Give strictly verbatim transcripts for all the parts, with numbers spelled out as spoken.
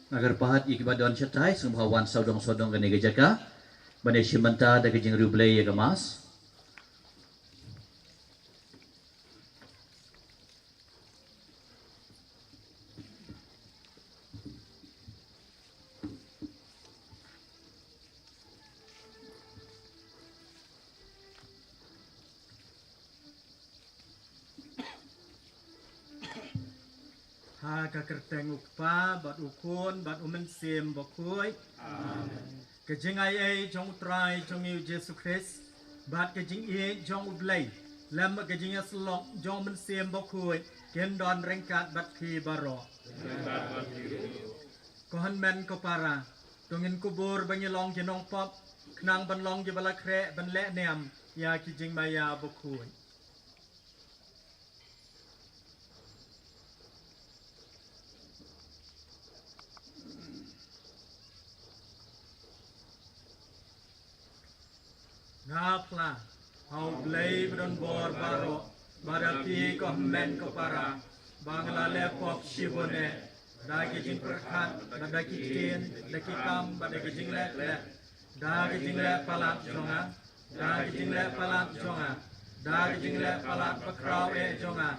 Nga kyrpad ïa kiba don shatai sngewbha wan sawdong sawdong kane ka jaka ban ïashim bynta da ka jingriewblei ïa ka Mass. Ha ka kyrteng U Kpa bad U Khun bad U Mynsiem Bakhuid. Amen. Ka jingai ei jong U Trai jong ngi U Jisu Khrist bad ka jingïeit jong U Blei lem bad ka jingïasyllok jong U Mynsiem Bakhuid kin don ryngkat bad phi baroh. Ko hynmen ko para, to ngin kubur ba ngi long ki nongpop khnang ban long kiba la khreh ban leh niam ïa ki jingmaïa bakhuid. Nga phla ha U Blei ba don bor baroh, bad ha phi ko hynmen ko para, ba nga la leh pop shibun eh, da ki jingpyrkhat bad da ki ktien, da ki kam bad da ki jingleh leh, da ki jingleh palat jong nga, da ki jingleh palat jong nga, da ki jingleh palat bakhraw eh jong nga.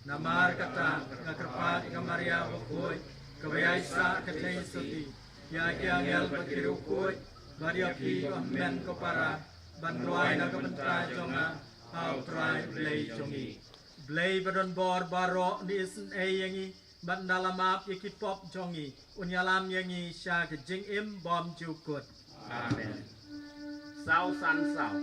Namar kata nga kyrpad ïa ka Maria Bakhuid kaba ïai sah kynthei sotti, ïa ki angel bad ki riewkhuid, bad ïa phi ko hynmen ko para, ban duwai na ka bynta jong nga ha U Trai Blei jong ngi. Blei ba don bor baroh un isynei ïa ngi bad un da la map ïa ki pop jong ngi, un ïalam ïa ngi sha ka jingim bymjukut. Amen. Saw san saw.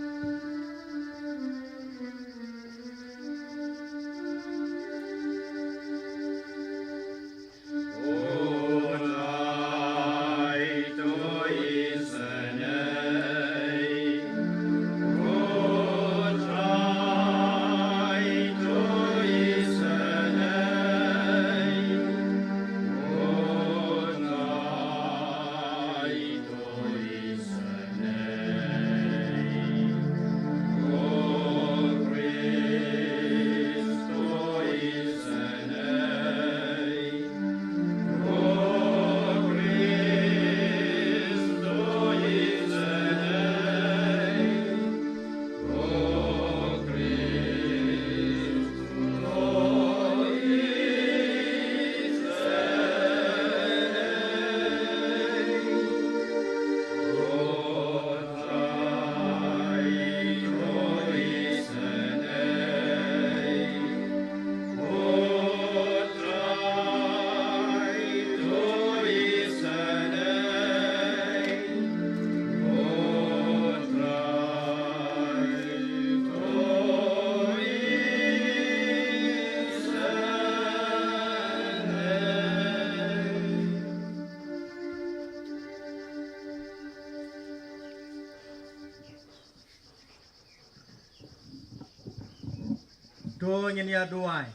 To ngin ïa duwai.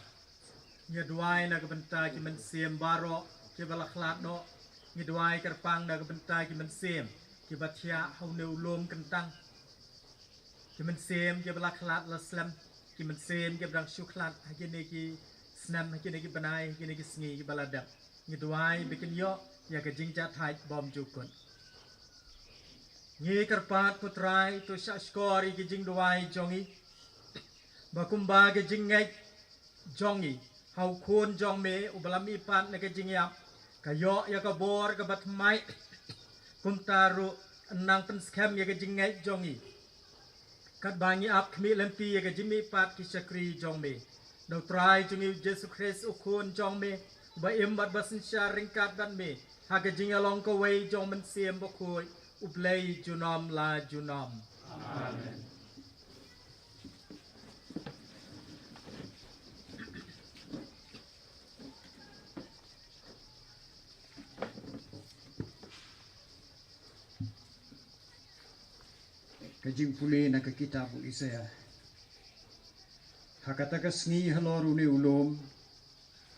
Ngi duwai na ka bynta ki mynsiem baroh kiba la khlad noh. Ngi duwai kyrpang na ka bynta ki mynsiem kiba thiah ha une u lum kyntang. Ki mynsiem kiba la khlad la slem, ki mynsiem kiba dang shu khlad ha kine ki snem, ha kine ki bnai, ha kine ki sngi kiba la dep. Ngi duwai ba kin ïoh ïa ka jingjahthait bymjukut. Ngi kyrpad ko Trai, to shah shkor ïa ki jingduwai jong ngi, ba kumba ka jingngeit jong ngi ha u Khun jong me uba la mihpat na ka jingïap ka ïoh ïa ka bor kaba thymmai, kumta ruh yn nang pynskhem ïa ka jingngeit jong ngi, katba ngi ap khmih lynti ïa ka jingmihpat ki shakri jong me. Da u Trai jong ngi u Jisu Khrist u Khun jong me, uba im bad ba synshar ryngkat bad me ha ka jingïalong kawei jong Mynsiem Bakhuid, U Blei junom la junom. Amen. Ka jingpule na ka kitab u Isaïah. Ha kata ka sngi halor une u lum,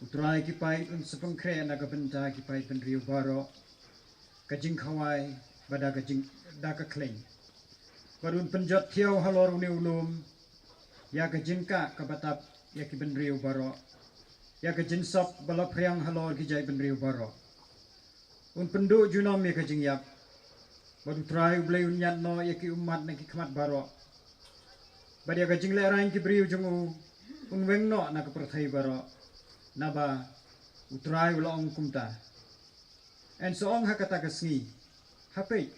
u Trai ki paid un sa pynkhreh na ka bynta ki paid bynriew baroh ka jingkhawai bad da ka jing, da ka khleiñ. Bad un pynjot thiaw halor une u lum ïa ka jingkah kaba tap ïa ki bynriew baroh, ïa ka jingsop ba la phriang halor ki jaitbynriew baroh. Un pynduh junom ïa ka jingïap. Bad u Trai U Blei un ñiad noh ïa ki ummat na ki khmat baroh. Bad ïa ka jinglehrain ki briew jong u un weng noh na ka pyrthei baroh. Naba u Trai u la ong kumta. Yn sa ong ha kata ka sngi, ha peit,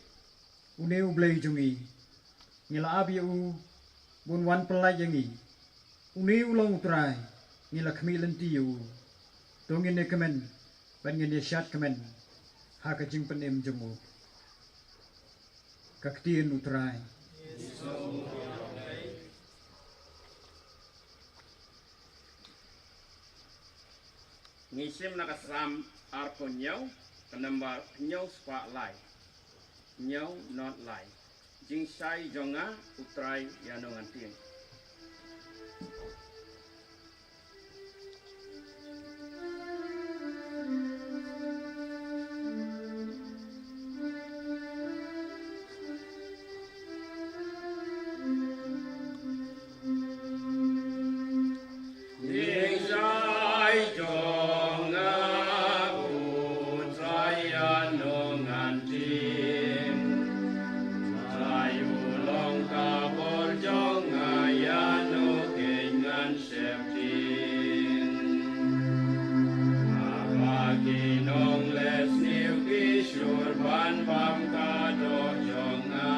une U Blei jong ngi, ngi la ap ïa u ban wan pyllait ïa ngi. Une u long u Trai, ngi la khmih lynti ïa u. To ngin ïa kmen bad ngin ïa shad kmen ha ka jingpynim jong u. Ka ktien u Trai. Ngi shim na ka Salm arphew hynñiew, ka nambar hynñiew spah lai. Hynñiew not lai. Jingshai jong nga, u Trai ïano ngan tieng. Jingshai jong nga, u Trai ïano ngan tieng. Trai u long ka bor jong nga, ïano keiñ ngan sheptieng. Haba ki nongleh sniew ki shur ban bam ka doh jong nga.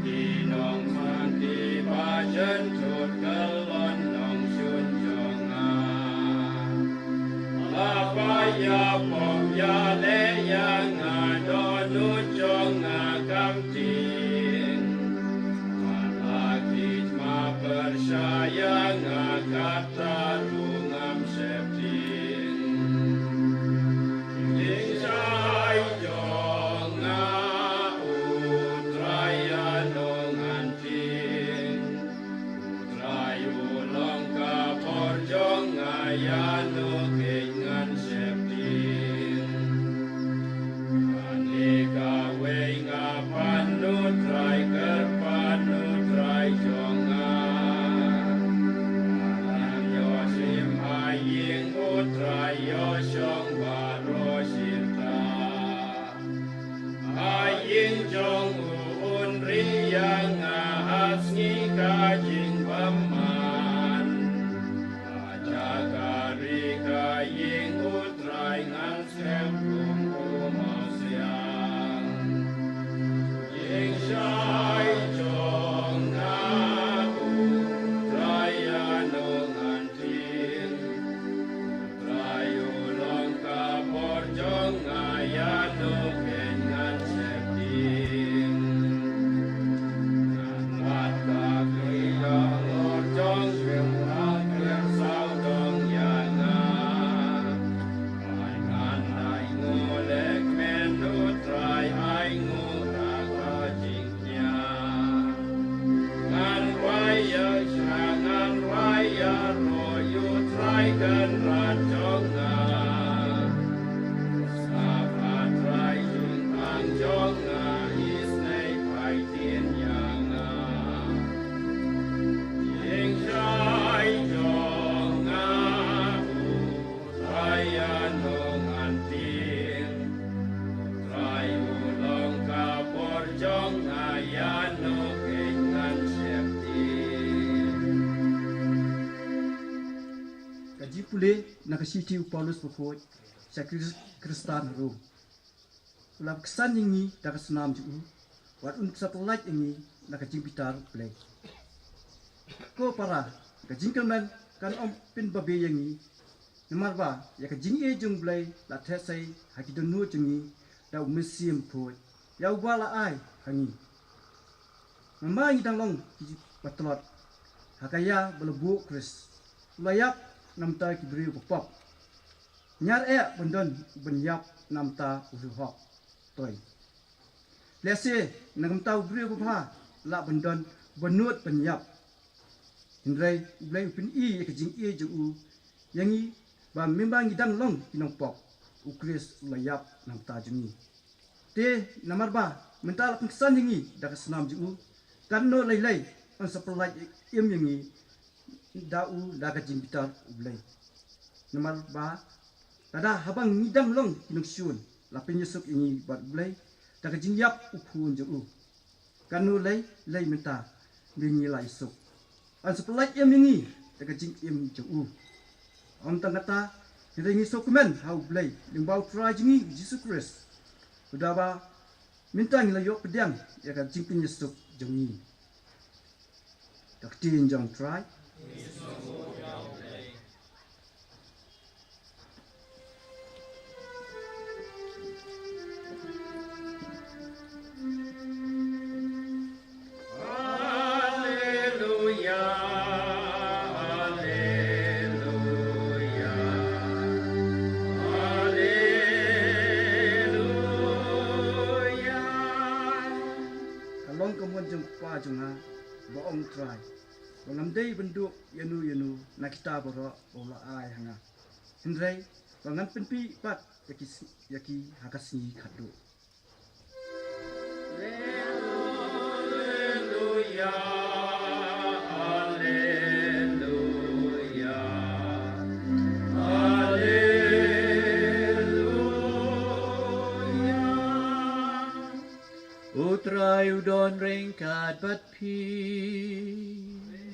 Ki nongshang kiba jynthut kyllon nongshun jong nga. La pait ïa pop ïaleh ïa nga, dohnud jong nga kam tieng. Wat la ki thma pyrshah ïa nga, kata ruh ngam sheptieng. Jingshai jong nga, u Trai ïano ngan tieng. U Trai u long ka bor jong nga, ïano keiñ ngan sheptieng. Kane kawei nga pan, u Trai kyrpad, u Trai jong nga. Ngan ïoh shim ha ïing u Trai, ïoh shong baroh shirta. Ha ïing jong u un ri ïa nga ha sngi ka jingbymman. Ha jaka ri ka ïing u Trai ngan skhem kum u mawsiang. Jingshai jong nga, u Trai ïano ngan tieng. Trai u long ka bor jong nga, ïano keiñ ngan sheptieng. Ngan wad ka kli halor jong shnong, ha kli sawdong ïa nga. Ai ngan ai nguh leh kmen, u Trai ai nguh da ka jing Ngan rwai ïa sha ngan Pule na ka shithi u Paulus bakhuid sha Khristan ha Rom. U la pynksan ïa ngi da ka snam jong u, bad un sa pyllait ïa ngi na ka jingbitar U Blei. Ko para, ka jingkyrmen kan ym pynbabe ïa ngi, namar ba ïa ka jingïeit jong U Blei la theh sei ha ki dohnud jong ngi da U Mynsiem Bakhuid ïa uba la ai ha ngi. Namar ngi dang long kiba tlot ha ka ïa ba la buh u Khrist, u la ïap na bynta ki briew ba pop. Ñiar eh ban don u ban ïap na bynta u briew hok. Toi. Lehse na ka bynta u briew babha lah ban don u ba nud ban ïap. Hynrei U Blei u pyni ïa ka jingïeit jong u ïa ngi, ba mynba ngi dang long ki nongpop, u Khrist u la ïap na bynta jong ngi. Te namar ba mynta la pynksan ïa ngi da ka snam jong u, katno lei lei yn sa pyllait im ïa ngi da u da ka jingbitar U Blei. Namar ba lada haba ngi dang long ki nongshun, la pynïasuk ïa ngi bad U Blei da ka jingïap u Khun jong u, katno lei lei mynta ba ngi la ïasuk, yn sa pyllait im ïa ngi da ka jingim jong u. Ym tang kata, hynrei ngi sngewkmen ha U Blei lyngba U Trai jong ngi U Jisu Khrist, lada ba mynta ngi la ïoh pdiang ïa ka jingpynïasuk jong ngi. Ka ktien jong U Trai. Haleluya, haleluya, haleluya. Ka long ka mon jong U Kpa jong nga, ba ong U Trai, ba ngam dei ban duh ïano ïano na kita baroh ba u la ai ha nga, hynrei ba ngan pynpih pat ïa ki, ïa ki ha ka sngi khatduh. Haleluya, haleluya, haleluya. U Trai u don ryngkat bad phi.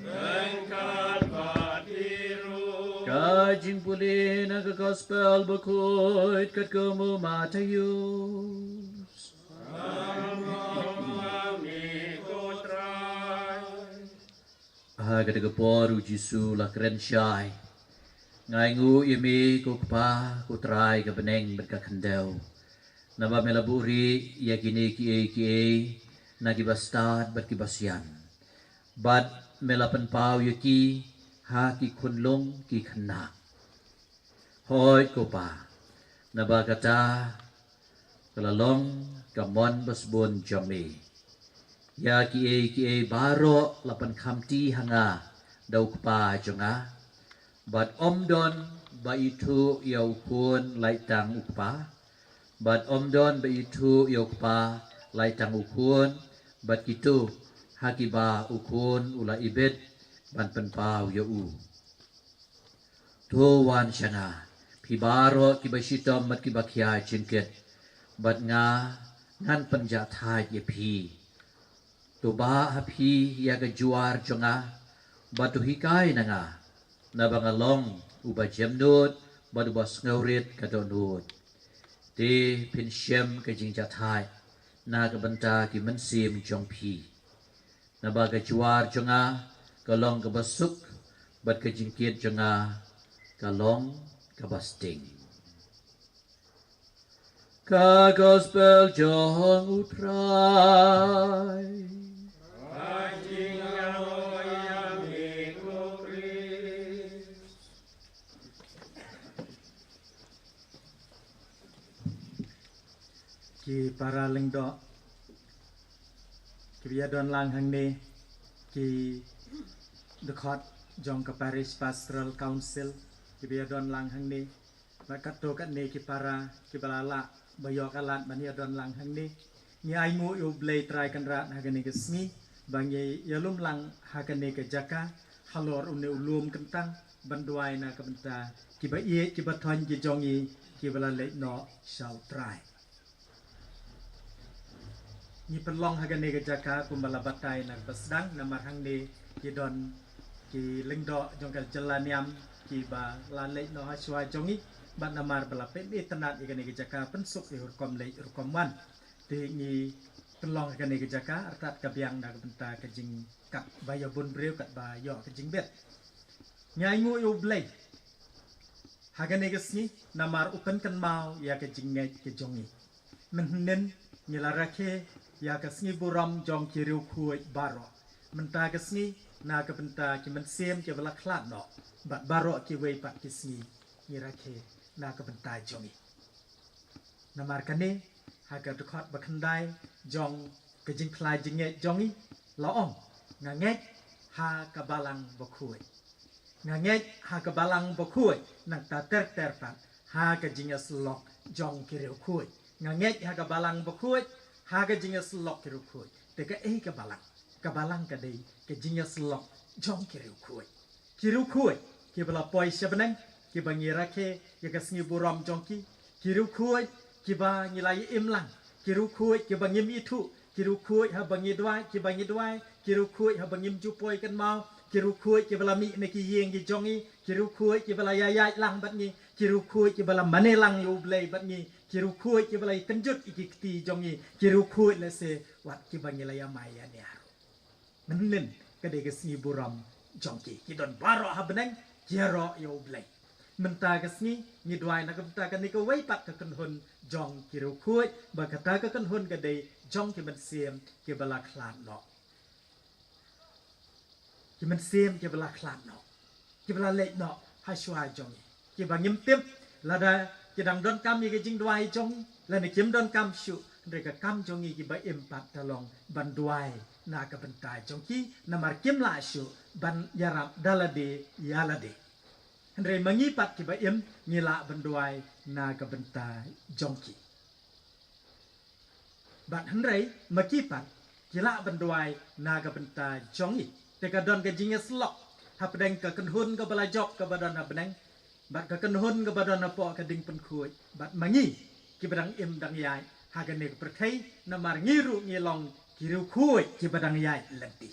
Ryngkat bad phi ruh. Ka jingpule na ka Gospel Bakhuid katkum u Mathaios. Ka long ma me ko Trai. Ha kata ka por U Jisu u la kren shai: Nga ainguh ïa me ko Kpa, ko Trai ka bneng bad ka khyndew, naba me la buhrieh ïa kine kiei kiei na kiba stad bad kiba sian, bad me la pynpaw ïa ki ha ki khunlung ki khynnah. Hooid ko Pa, naba kata ka la long ka mon basbun jong me. Ïa kiei kiei baroh la pynkhamti ha nga da u Kpa jong nga. Bad ym don ba ithuh ïa u Khun lait tang u Kpa, bad ym don ba ithuh ïa u Kpa lait tang u Khun, bad kito ha kiba u Khun u la ibit ban pynpaw ïa u. To wan sha nga, phi baroh kiba shitom bad kiba khia jingkit, bad nga ngan pynjahthait ïa phi. To bah ha phi ïa ka jwar jong nga, bad to hikai na nga, naba nga long uba jemnud bad uba sngewrit ka dohnud. Te phin shem ka jingjahthait na ka bynta ki mynsiem jong phi. Naba ka jwar jong nga ka long kaba suk, bad ka jingkit jong nga ka long kaba sting. Ka Gospel jong u Trai. Ki para lyngdoh kiba ïadon lang hangne, ki dkhot jong ka Parish Pastoral Council kiba ïadon lang hangne, bad katto katne ki para kiba la lah ba ïoh ka lad ban ïadon lang hangne. Ngi ainguh ïa U Blei Trai Kynrad ha kane ka sngi ba ngi ïalum lang ha kane ka jaka halor une u lum kyntang ban duwai na ka bynta kiba ïeit kiba thoiñ ki jong ngi kiba la leit noh sha U Trai. Ngi pynlong ha kane ka jaka kumba la batai na kaba sdang, namar hangne ki don ki lyngdoh jong ka jylla niam kiba la leit noh ha shuwa jong ngi, bad namar ba la pep itynnad ïa kane ka jaka pynsuk ïa u rukom leit rukom wan. Te ngi pynlong ha kane ka jaka artat ka biang na ka bynta ka jingkatba ïa bun briew katba ïoh ka jingbit. Ngi ai nguh ïa U Blei ha kane ka sngi namar u pynkynmaw ïa ka jingngeit ka jong ngi. Mynhynnin ngi la rakhe ïa ka sngi burom jong ki riewkhuid baroh. Mynta ka sngi na ka bynta ki mynsiem kiba la khlad noh bad baroh kiwei pat ki sngi ngi rakhe na ka bynta jong ngi. Namar kane ha ka dkhot ba khyndai jong ka jingphla jingngeit jong ngi la ong, nga ngeit ha ka Balang Bakhuid. Nga ngeit ha ka Balang Bakhuid, nangta ter ter pat ha ka jingïasyllok jong ki riewkhuid. Nga ngeit ha ka Balang Bakhuid ha ka jingïasyllok ki riewkhuid. Te kaei ka Balang? Ka Balang ka dei ka jingïasyllok jong ki riewkhuid. Ki riewkhuid kiba la poi sha bneng, kiba ngi rakhe ïa ka sngi burom jong ki. Ki riewkhuid kiba ngi la ïa im lang. Ki riewkhuid kiba ngim ithuh. Ki riewkhuid haba ngi duwai, kiba ngi duwai. Ki riewkhuid haba ngim ju poi kynmaw. Ki riewkhuid kiba la mih na ki ïing ki jong ngi. Ki riewkhuid kiba la ïaid lang bad ngi. Ki riewkhuid kiba la mane lang ïa U Blei bad ngi. Ki riewkhuid kiba la ïakynjut ïa ki kti jong ngi. Ki riewkhuid lehse wat kiba ngi la ïamai ïa nia ruh. Mynhynnin ka dei ka sngi burom jong ki. Ki don baroh ha bneng, ki ïaroh ïa U Blei. Mynta ka sngi ngi duwai na ka bynta kane kawei pat ka kynhun jong ki riewkhuid, ba kata ka kynhun ka dei jong ki mynsiem kiba la khlad noh. Ki mynsiem kiba la khlad noh, kiba la leit noh ha shuwa jong ngi, kiba ngim tip lada ki dang donkam ïa ka jingduwai jong ngi lane kim donkam shuh. Hynrei ka kam jong ngi kiba im pat ka long ban duwai na ka bynta jong ki, namar kim lah shuh ban ïarap da lade ïa lade. Hynrei ma ngi pat kiba im ngi lah ban duwai na ka bynta jong ki. Bad hynrei ma ki pat ki lah ban duwai na ka bynta jong ngi. Te ka don ka jingïasyllok hapdeng ka kynhun kaba la jop kaba don ha bneng bad ka kynhun kaba don hapoh ka ding pynkhuid bad ma ngi kiba dang im dang ïaid ha kane ka pyrthei, namar ngi ruh ngi long ki riewkhuid kiba dang ïaid lynti.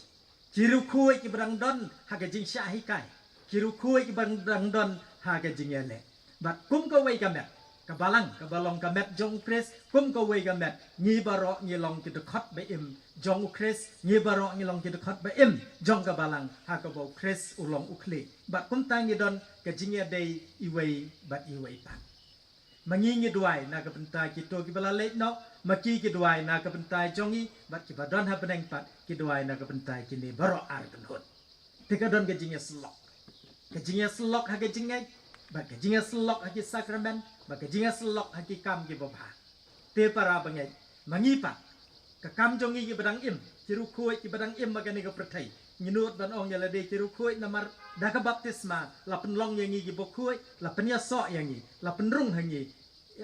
Ki riewkhuid kiba dang don ha ka jingshah hikai. Ki riewkhuid kiba dang don ha ka jingïaleh. Bad kum kawei ka met, ka Balang kaba long ka met jong U Khrist, kum kawei ka met ngi baroh ngi long ki dkhot ba im jong U Khrist, ngi baroh ngi long ki dkhot ba im jong ka Balang ha kaba U Khrist u long U Khlieh. Bad kumta ngi don ka jingïadei iwei bad iwei pat. Ma ngi ngi duwai na ka bynta kito kiba la leit noh, ma ki ki duwai na ka bynta jong ngi, bad kiba don ha bneng pat ki duwai na ka bynta kine baroh ar kynhun. Te ka don ka jingïasyllok, ka jingïasyllok ha ka jingngeit, bad ka jingïasyllok ha ki sakramen, bad ka jingïasyllok ha ki kam kiba bha. Te para bangeit, ma ngi pat, ka kam jong ngi kiba dang im, ki riewkhuid kiba dang im ha kane ka pyrthei, ngi nud ban ong ïa lade ki riewkhuid namar da ka baptisma la pynlong ïa ngi kiba khuid, la pynïasoh ïa ngi, la pynrung ha ngi,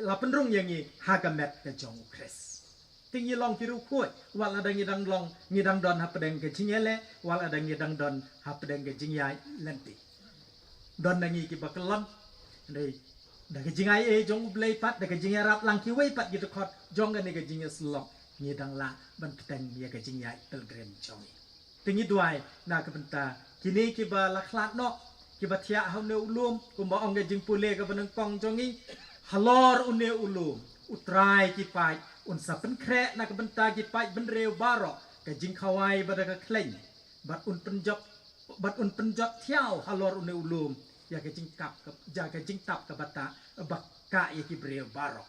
la pynrung ïa ngi ha ka met ka jong U Khrist. Te ngi long ki riewkhuid wat lada ngi dang long, ngi dang don hapdeng ka jingïaleh, wat lada ngi dang don hapdeng ka jingïaid lynti. Don na ngi kiba kyllon, hynrei da ka jingaiei jong U Blei pat, da ka jingïarap lang kiwei pat ki dkhot jong kane ka jingïasyllok, ngi dang lah ban bteng ïa ka jingïaid pilgrim jong ngi. Te ngi duwai na ka bynta kine kiba la khlad noh, kiba thiah ha une u lum, kumba ong ka jingpule kaba nyngkong jong ngi, halor une u lum U Trai ki paid un sa pynkhreh na ka bynta ki paid bynriew baroh ka jingkhawai bad ka khleiñ, bad un pynjot, bad un pynjot thiaw halor une u lum ïa ka jingkap, ïa ka jingtap kaba tah, ba kah ïa ki briew baroh.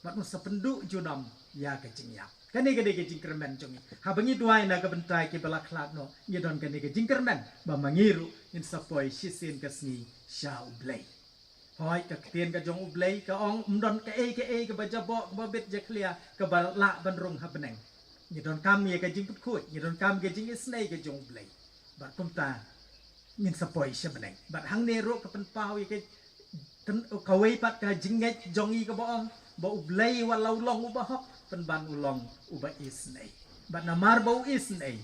Bad un sa pynduh junom ïa ka jingïap. Kane ka dei ka jingkyrmen jong ngi haba ngi duwai na ka bynta kiba la khlad noh, ngi don kane ka jingkyrmen ba ma ngi ruh ngin sa poi shisien ka sngi sha U Blei. Hooid, ka ktien ka jong U Blei ka ong, ym don kaei kaei kaba jaboh, kaba bit jakhlia, kaba lah ban rung ha bneng. Ngi donkam ïa ka jingpynkhuid, ngi donkam ka jingisynei ka jong U Blei. Bad kumta ngin sa poi sha bneng. Bad hangne ruh ka pynpaw ïa ka, kawei pat ka jingngeit jong ngi kaba ong ba U Blei wat la u long uba hok, pynban u long uba isynei. Bad namar ba u isynei,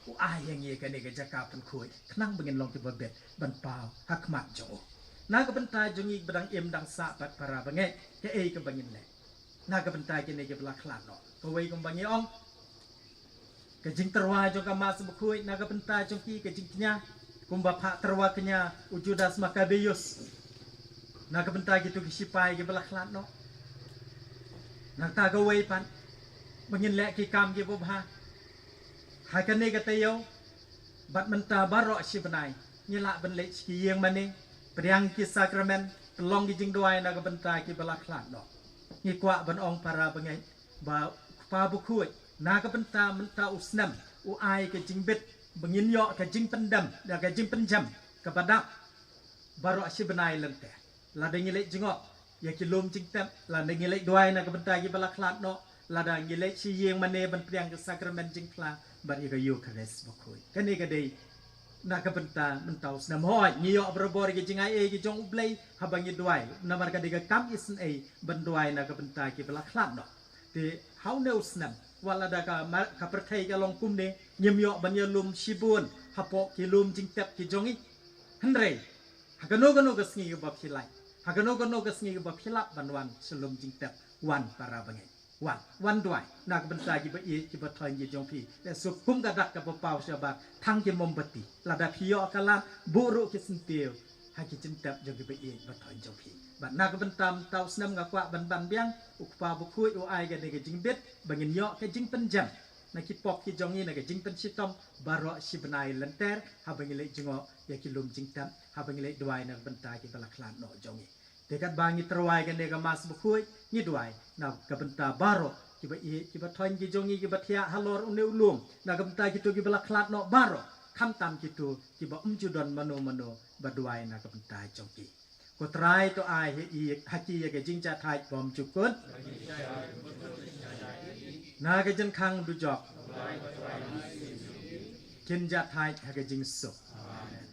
u ai ïa ngi kane ka jaka pynkhuid khnang ba ngin long kiba bit ban paw ha khmat jong u. Na ka bynta jong ngi ba dang im dang sah pat para bangeit, kaei kaba ngin leh? Na ka bynta kine kiba la khlad noh, kawei kumba ngi ong, ka jingtyrwa jong ka Mass bakhuid na ka bynta jong ki, ka jingkñia, Kumba phah tyrwa kñia u Judas Maccabeus na ka bynta kito ki sipai kiba la khlad noh. Nangta kawei pat, ba ngin leh ki kam kiba bha ha kane ka taïew, bad mynta baroh shi bnai ngi lah ban leit sha ki ïing mane, pdiang ki sakramen, pynlong ki jingduwai na ka bynta kiba la khlad noh. Ngi kwah ban ong para bangeit ba u Kpa Bakhuid na ka bynta mynta u snem u ai ka jingbit ba ngin ïoh ka jingpyndem, da ka jingpynjem kaba dap baroh shi bnai lynter. Lada ngi leit jngoh ïa ki lum jingtep, lada ngi leit duwai na ka bynta kiba la khlad noh, lada ngi leit sha ïing mane ban pdiang ka sakramen jingphla bad ïa ka Eukharist Bakhuid. Kane ka dei na ka bynta mynta u snem. Hooid, ngi ïoh barabor ïa ka jingai ei ka jong U Blei haba ngi duwai, namar ka dei ka kam isynei ban duwai na ka bynta kiba la khlad noh. Te ha une u snem, wat lada ka mar-, ka pyrthei ka long kumne, ngim ïoh ban ïalum shibun hapoh ki lum jingtep ki jong ngi. Hynrei ha kano kano ka sngi kaba phi lait, ha kano kano ka sngi kaba phi lap ban wan sha lum jingtep, wan para bangeit, wan, wan duwai na ka bynta kiba ïeit kiba thoiñ ki jong phi. Lehse kum ka dak kaba paw shabar, thang ki mombati. Lada phi ïoh ka lad, buh ruh ki syntiew ha ki jingtep jong kiba ïeit ba thoiñ jong phi. Bad na ka bynta mynta u snem nga kwah ban ban biang, u Kpa Bakhuid u ai kane ka jingbit ba ngin ïoh ka jingpynjem na ki pop ki jong ngi, na ka jingpynshitom baroh shi bnai lynter haba ngi leit jngoh ïa ki lum jingtep, haba ngi leit duwai na ka bynta kiba la khlad noh jong ngi. Te katba ngi tyrwa ïa kane ka Mass Bakhuid, ngi duwai na ka bynta baroh kiba ïeit kiba thoiñ ki jong ngi kiba thiah halor une u lum, na ka bynta kito kiba la khlad noh baroh, khamtam kito kiba ym ju don mano mano ba duwai na ka bynta jong ki. Ko Trai, to ai ha i, ha ki ïa ka jingjahthait bymjukut, na ka jingkhang dujok kin jahthait ha ka jingsuk. Amen.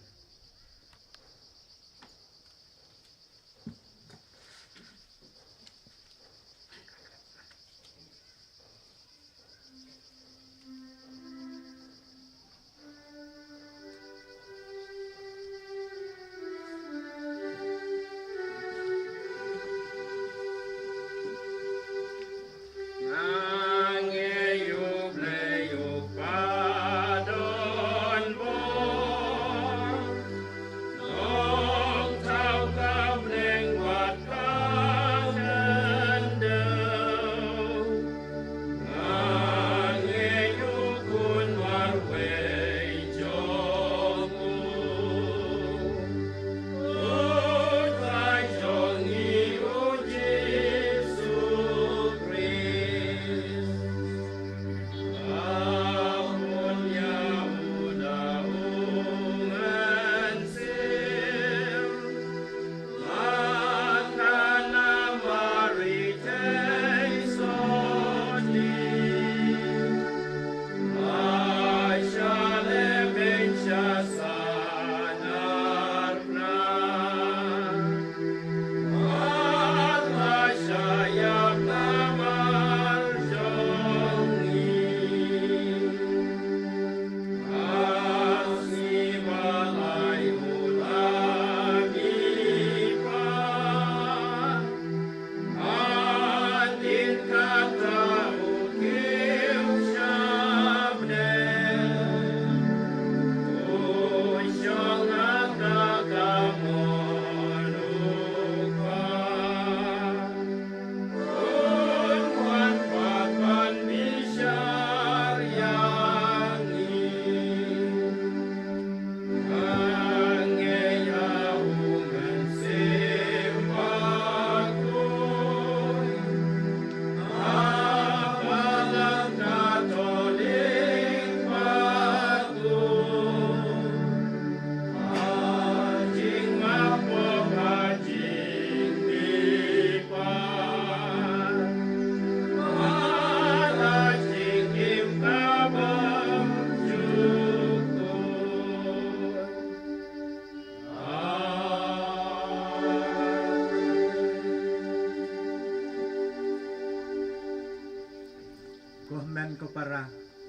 Ko hynmen ko para,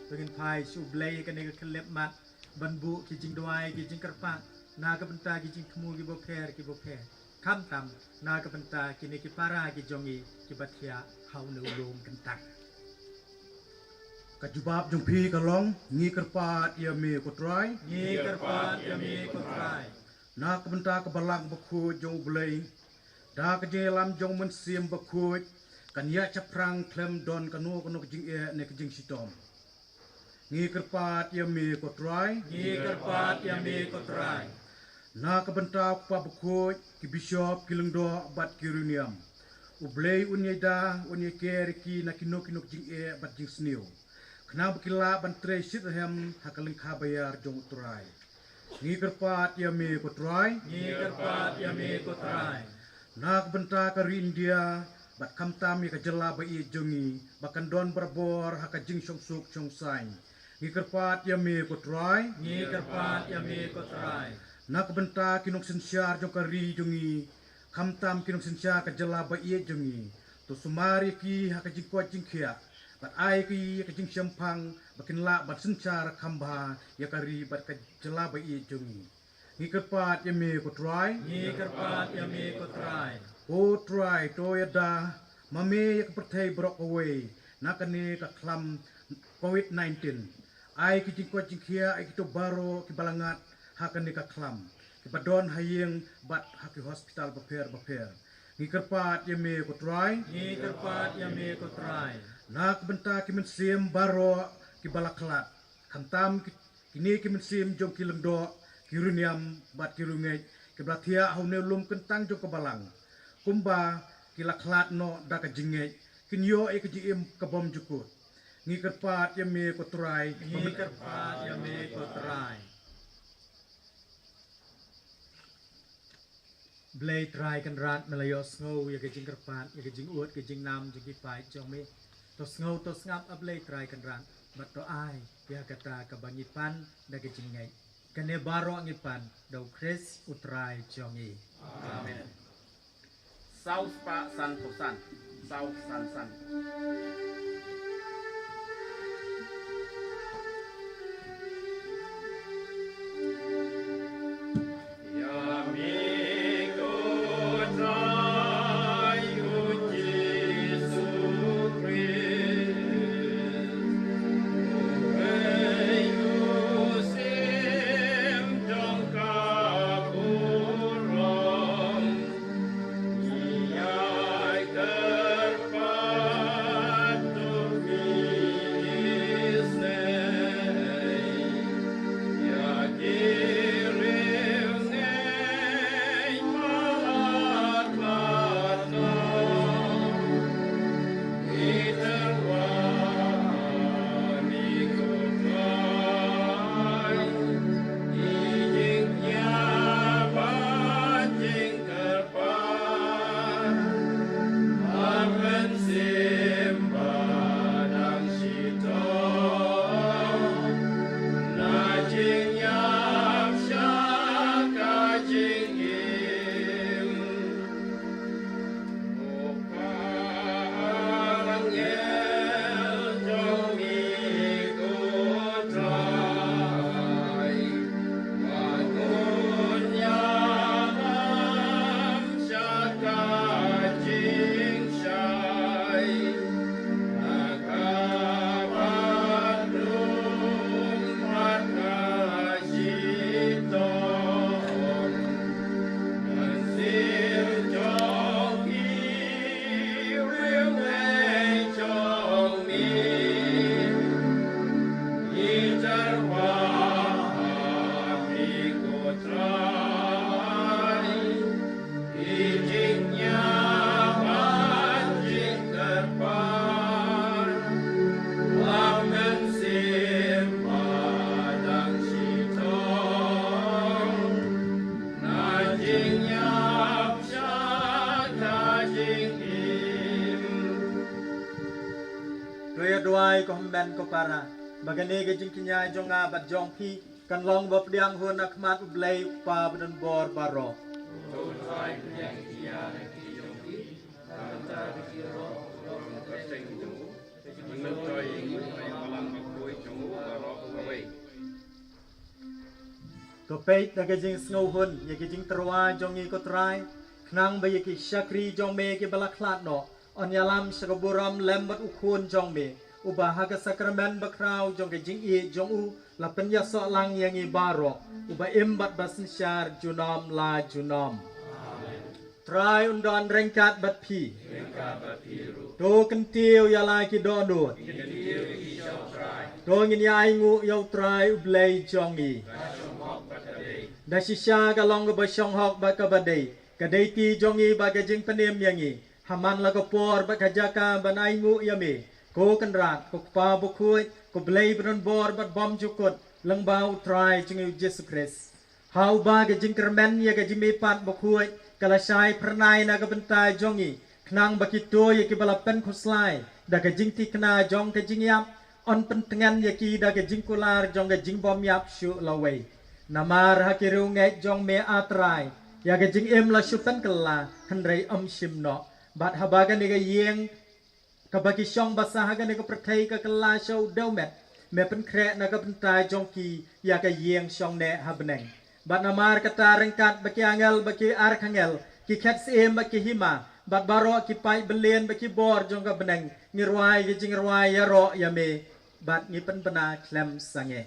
to ngin phai sha U Blei ha kane ka khyllipmat ban buh ki jingduwai, ki jingkyrpad na ka bynta ki jingthmu kiba pher kiba pher, khamtam na ka bynta kine ki para ki jong ngi kiba thiah ha une u lum kyntang. Ka jubab jong phi ka long, ngi kyrpad ïa me ko Trai. Ngi kyrpad ïa me ko Trai. Na ka bynta ka balang bakhuid jong U Blei, da ka jingïalam jong U Mynsiem Bakhuid, kan ïa shaphrang khlem don kano kano ka jingeh ne ka jingshitom. Ngi kyrpad ïa me ko Trai. Ngi kyrpad ïa me ko Trai. Na ka bynta u kpa bakhuid, ki bishop, ki lyngdoh bad ki riewniam, U Blei un ïada, un ïaker ïa ki na kino kino ki jingeh bad jingsniew, khnang ba ki lah ban trei shitrhem ha ka lyngkha baïar jong U Trai. Ngi kyrpad ïa me ko Trai. Ngi kyrpad ïa me ko Trai. Na ka bynta ka ri India bad khamtam ïa ka jylla ba ïeit jong ngi, ba kan don barabor ha ka jingshongsuk shongsaiñ, ngi kyrpad ïa me ko Trai. Ngi kyrpad ïa me ko Trai. Na ka bynta ki nongsynshar jong ka ri jong ngi, khamtam ki nongsynshar ka jylla ba ïeit jong ngi, to sumar ïa ki ha ka jingkoit jingkhiah, bad ai ki ïa ka jingshemphang ba kin lah ban synshar kham bha ïa ka ri bad ka jylla ba ïeit jong ngi. Ngi kyrpad ïa me ko Trai. Ngi kyrpad ïa me ko Trai. Ko Trai, to ïada ma me ïa ka pyrthei baroh kawei na kane ka khlam Covid nineteen. Ai ki jingkoit jingkhiah ïa kito baroh kiba la ngat ha kane ka khlam, kiba don ha ïing bad ha ki hospital bapher bapher. Ngi kyrpad ïa me ko Trai. Ngi kyrpad ïa me ko Trai. Na ka bynta ki mynsiem baroh kiba la khlad, khamtam ki, kine ki mynsiem jong ki lyngdoh, ki riewniam bad ki riewngeit, kiba la thiah ha une u lum kyntang jong ka balang, kumba ki la khlad noh da ka jingngeit, kin ïoh ïa ka jingim ka bymjukut. Ngi kyrpad ïa me ko Trai. Ngi kyrpad ïa me ko Trai. Blei Trai Kynrad, me la ïohsngew ïa ka jingkyrpad, ïa ka jingud, ka jingnam jong ki paid jong me. To sngew, to sngap, A Blei Trai Kynrad, bad to ai ïa kata kaba ngi pan da ka jingngeit. Kane baroh ngi pan da U Khrist U Trai jong ngi. Amen. Saw spah san phew san, saw san san. To ïa duwai ko hynmen ko para, ba kane ka jingkñia jong nga bad jong phi kan long ba pdiang hun ha khmat U Blei U Kpa badonbor baroh. To peit da ka jingsngewhun ïa ka jingtyrwa jong ngi ko Trai, khnang ba ïa ki shakri jong me kiba la khlad noh yn ïalam sha ka burom lem bad u khun jong me, Uba ha ka sakramen bakhraw jong ka jingïeit jong u la pynïasoh lang ïa ngi baroh, uba im bad ba synshar junom la junom. Trai un don ryngkat bad phi. To kyntiew ïa la ki dohnud. To ngin ïa ainguh ïa U Trai U Blei jong ngi. Da shisha ka long kaba shong hok bad kaba dei, ka dei ti jong ngi bad ka jingpynim ïa ngi. Ha man la ka por bad ka jaka ban ainguh ïa me, ko Kynrad, ko Kpa bakhuid, ko Blei badonbor bad bymjukut, lyngba U Trai jong ngi U Jisu Khrist. Ha uba ka jingkyrmen ïa ka jingmihpat bakhuid ka la shai phyrnai na ka bynta jong ngi, khnang ba kito ïa kiba la pynkhuslai da ka jingthikna jong ka jingïap, yn pyntngen ïa ki da ka jingkular jong ka jingbymïap shuh lawei. Namar ha ki riewngeit jong me, A Trai, ïa ka jingim la shu pynkylla, hynrei ym shim noh. Bad haba kane ka ïing kaba ki shong basa ha kane ka pyrthei ka kylla sha u dewmet, me pynkhreh na ka bynta jong ki ïa ka ïing shongneh ha bneng. Bad namar kata, ryngkat bad ki angel bad ki archangel, ki khet syiem bad ki hima, bad baroh ki paid byllieng bad ki bor jong ka bneng, ngi rwai ka jingrwai ïaroh ïa me, bad ngi pynbna khlem sangeh.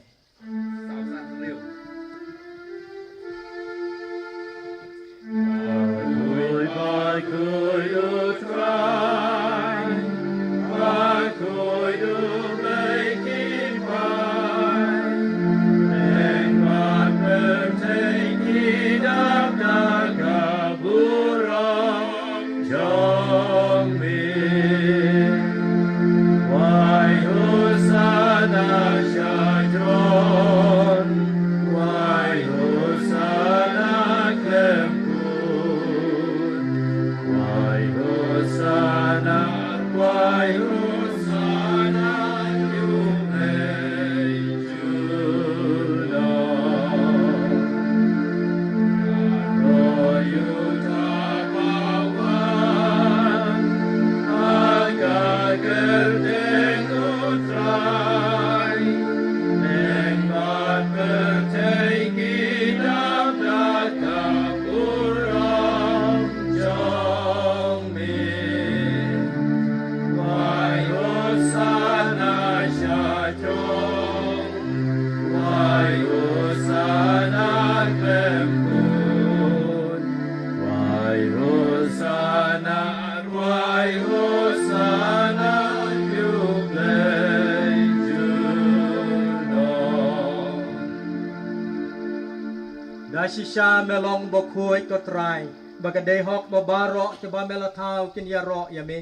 Jong me. Wai Hosanna sha throne, wai Hosanna khlem kut, wai Hosanna, wai Hosanna, ïa u Blei. Wai Hosanna sha throne, wai Hosanna khlem kut, wai Hosanna, wai Hosanna ïa u Blei junom. Da shisha me long bakhuid, ko Trai, ba ka dei hok ba baroh kiba me la thaw kin ïaroh ïa me.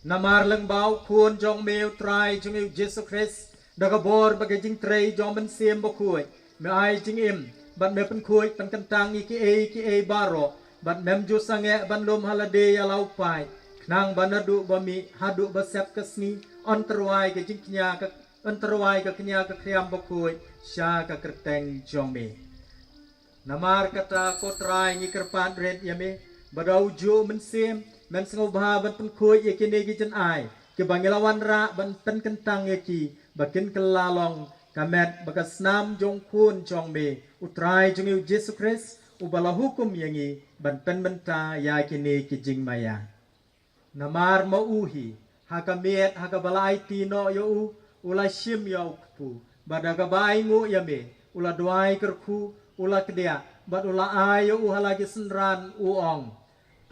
Namar lyngba u Khun jong me, U Trai jong ngi U Jisu Khrist, da ka bor bad ka jingtrei jong u Mynsiem Bakhuid, me ai jingim bad me pynkhuid pynkyntang ïa kiei kiei baroh, bad mem ju sangeh ban lum ha lade ïa la u paid, khnang ba naduh ba mih haduh ba sep ka sngi, yn tyrwa ïa ka jingkñia ka, yn tyrwa ïa ka kñia ka khriam bakhuid sha ka kyrteng jong me. Namar kata, ko Trai, ngi kyrpad rit ïa me, ba da u juh u Mynsiem, men sngewbha ban pynkhuid ïa kine ki jynai kiba ngi la wanrah ban pynkyntang ïa ki, ba kin kylla long ka met bad ka snam jong u Khun jong me, U Trai jong ngi U Jisu Khrist, uba la hukum ïa ngi ban pynmynta ïa kine ki jingmaïa. Namar ma u hi, ha ka miet ha kaba la aiti noh ïa u, u la shim ïa u kpu, bad da kaba ainguh ïa me, u la duwai kyrkhu, u la kdiah, bad u la ai ïa u ha la ki synran, u ong: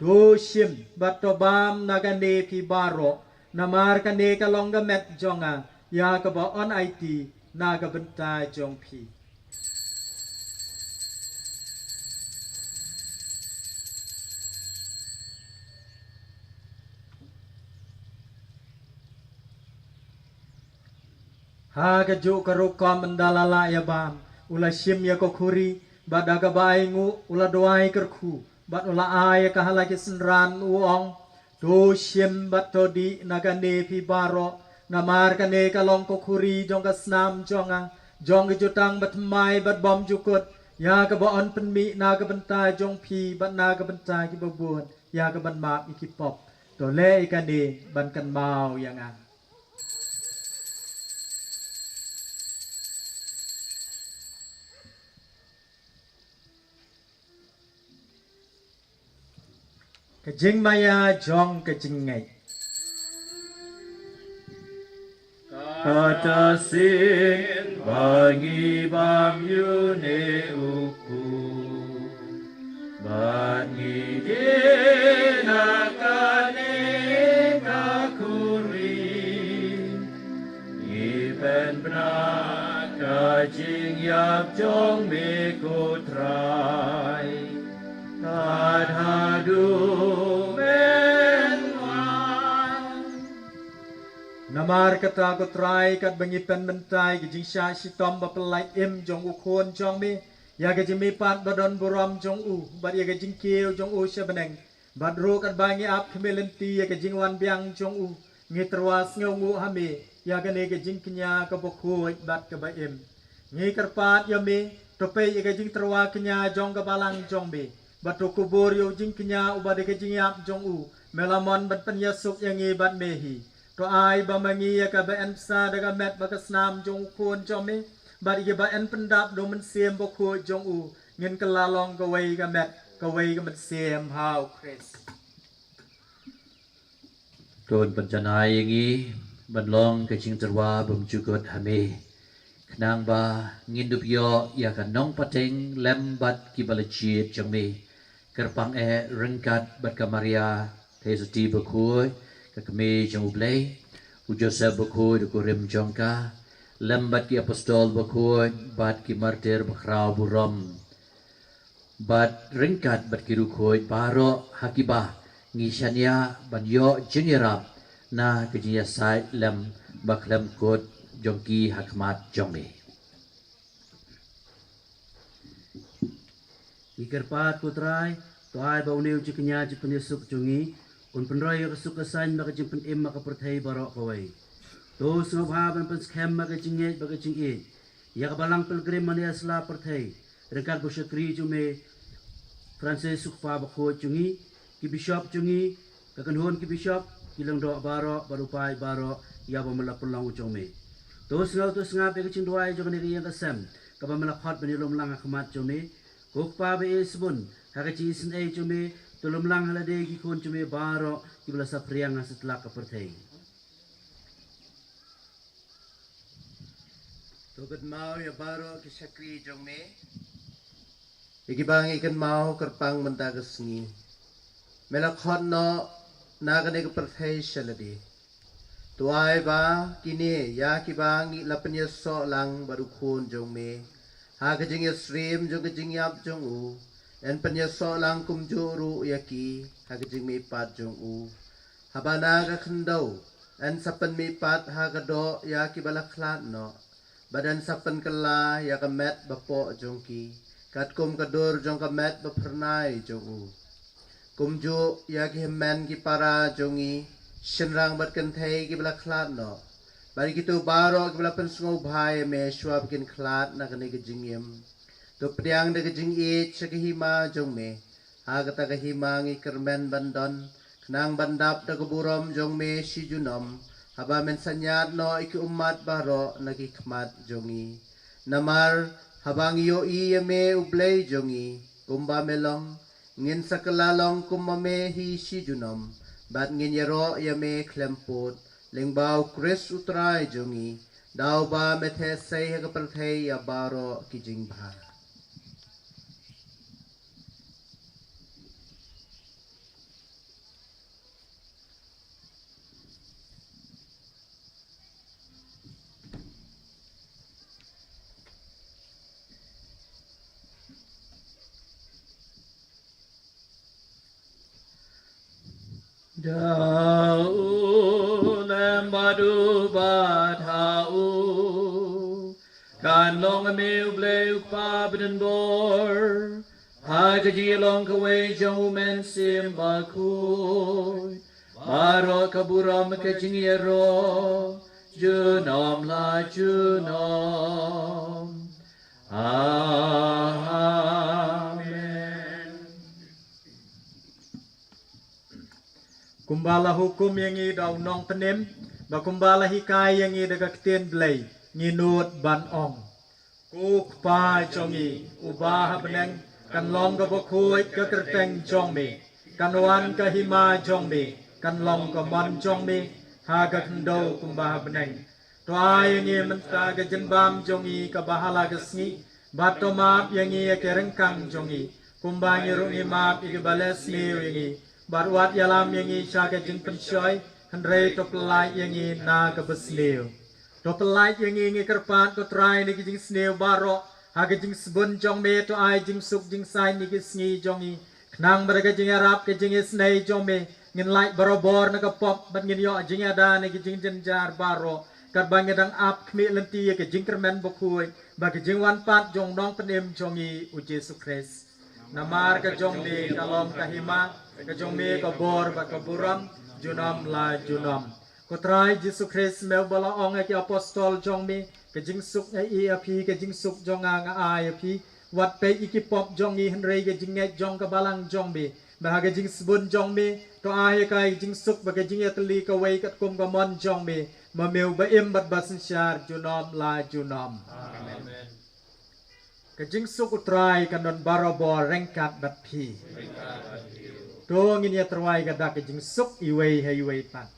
To shim bad to bam na kane phi baroh, namar kane ka long ka met jong nga, ïa kaba yn aiti na ka bynta jong phi. Ha kajuh ka rukom, ynda la lah ïa bam, u la shim ïa ka khuri, bad da kaba ainguh, u la duwai kyrkhu, bad u la ai ïa ka ha la ki synran, u ong: To shim bad to dih na kane phi baroh, namar kane ka long ka khuri jong ka snam jong nga, jong ka jutang bathymmai bad bymjukut, ïa kaba yn pynmih na ka bynta jong phi bad na ka bynta kiba bun, ïa kaban map ïa ki pop. To leh ïa kane ban kynmaw ïa nga. Ka jingmaïa jong ka jingngeit. Kata sien ba ngi bam ïa une u khun. Bad ngi dei na kane ka khuri. Ngi pynbna ka jingïap jong me ko Trai. Tad haduh men wan. Namar kata ko Trai, katba ngi pynmynta ïa ka jingshah shitom ba pyllait im jong u khun jong me, ïa ka jingmihpat ba don burom jong u, bad ïa ka jingkiew jong u sha bneng, bad ruh katba ngi ap khmih lynti ïa ka jingwan biang jong u, ngi tyrwa sngewnguh ha me ïa kane ka jingkñia kaba khuid bad kaba im. Ngi kyrpad ïa me, to peit ïa ka jingtyrwa kñia jong ka balang jong me, bad to kubur ïa u jingkñia uba dei ka jingïap jong u. Me la mon ban pynïasuk ïa ngi bad me hi. To ai ba ma ngi ïa kaba yn bsa da ka met bad ka snam jong u khun jong me, bad ïa kaba yn pyndap da u Mynsiem Bakhuid jong u, ngin kylla long kawei ka met kawei ka mynsiem ha u Khrist. To pynjanai ïa ngi ban long ka jingtyrwa bymjukut ha me, khnang ba ngin dup ïoh ïa ka nongpateng lem bad kiba la jied jong me, kyrpang eh ryngkat bad ka Maria Theisotti Bakhuid, ka Kmie jong u Blei, u Joseph Bakhuid u kurim jong ka, lem bad ki apostol bakhuid bad ki martir bakhraw burom, bad ryngkat bad ki riewkhuid baroh ha kiba ngi shaniah ban ïoh jingïarap na ka jingïasaid lem bakhlem kut jong ki ha khmat jong me. Ngi kyrpad ko Trai, to ai ba une u jingkñia jingpynïasuk jong ngi un pynroi ïa ka suk ka saiñ bad ka jingpynim ha ka pyrthei baroh kawei. To sngewbha ban pynskhem ha ka jingngeit bad ka jingïeit ïa ka balang pilgrim mane ha sla pyrthei, ryngkat bad u shakri jong me Francis u kpa bakhuid jong ngi, ki bishop jong ngi, ka kynhun ki bishop, ki lyngdoh baroh bad u paid baroh ïa ba me la pynlong u jong me. To sngew to sngap ïa ka jingduwai jong kane ka ïing ka sem kaba me la khot ban ïalum lang ha khmat jong me. Ko Kpa ba ïeit sbun, ha ka jingisynei jong me, to lum lang ha lade ki khun jong me baroh kiba la saphriang ha satlak ka pyrthei. To kynmaw ïa baroh ki shakri jong me, ïa kiba ngi kynmaw kyrpang mynta ka sngi. Me la khot noh na kane ka pyrthei sha lade. To ai ba kine ïa kiba ngi la pynïasoh lang bad u khun jong me ha ka jingïasyriem jong ka jingïap jong u, yn pynïasoh lang kumjuh ruh ïa ki ha ka jingmihpat jong u. Haba na ka khyndew yn sa pynmihpat ha ka doh ïa kiba la khlad noh, bad yn sa pynkylla ïa ka met bapoh jong ki katkum ka dur jong ka met baphyrnai jong u. Kumjuh ïa ki hynmen ki para jong ngi, shynrang bad kynthei kiba la khlad noh, bad ïa kito baroh kiba la pynsngewbha ïa me shuwa ba kin khlad na kane ka jingim, to pdiang da ka jingïeit sha ka hima jong me. Ha kata ka hima ngi kyrmen ban don, khnang ban dap da ka burom jong me shi junom, haba men synñiat noh ïa ki ummat baroh na ki khmat jong ngi. Namar haba ngi ïohi ïa me u Blei jong ngi kumba me long, ngin sa kylla long kum ma me hi shi junom, bad ngin ïaroh ïa me khlem pud, lyngba u Khrist u Trai jong ngi, da uba me theh sei ha ka pyrthei ïa baroh ki jingbha. Da u lem bad u bad ha u, kan long me u Blei u Kpa ba don bor, ha ka jingïalong kawei jong u Mynsiem Bakhuid, baroh ka burom ka jingïaroh junom la junom. Amen. Kumba la hukum ïa ngi da u nongpynim, bad kumba la hikai ïa ngi da ka ktien Blei, ngi nud ban ong: Ko Kpa jong ngi uba ha bneng, kan long kaba khuid ka kyrteng jong me, kan wan ka hima jong me, kan long ka mon jong me ha ka khyndew kumba ha bneng. To ai ïa ngi mynta ka jingbam jong ngi kaba ha la ka sngi, bad to map ïa ngi ïa ki ryngkang jong ngi, kumba ngi ruh ngi map ïa kiba leh sniew ïa ngi, bad wat ïalam ïa ngi sha ka jingpynshoi, hynrei to pyllait ïa ngi na kaba sniew. To pyllait ïa ngi, ngi kyrpad ko Trai, na ki jingsniew baroh, ha ka jingsbun jong me to ai jingsuk jingsaiñ ïa ki sngi jong ngi, khnang ba da ka jingïarap ka jingisynei jong me ngin lait barabor na ka pop bad ngin ïoh jingïada na ki jingjynjar baroh, katba ngi dang ap khmih lynti ïa ka jingkyrmen bakhuid bad ka jingwan pat jong u Nongpynim jong ngi u Jisu Khrist. Namar ka jong me ka long ka hima, ka jong me ka bor bad ka burom, junom la junom. Ko Trai Jisu Khrist, me uba la ong ïa ki apostol jong me, ka jingsuk nga ïeh ïa phi, ka jingsuk jong nga nga ai ïa phi. Wat peit ïa ki pop jong ngi, hynrei ka jingngeit jong ka balang jong me, ba ha ka jingsbun jong me to ai ïa ka jingsuk bad ka jingïatylli kawei katkum ka mon jong me, ma me uba im bad ba synshar junom la junom. Amen. Ka jingsuk u Trai kan don barabor ryngkat bad phi. To ngin ïa tyrwa ïa ka dak ka jingsuk iwei ha iwei pat.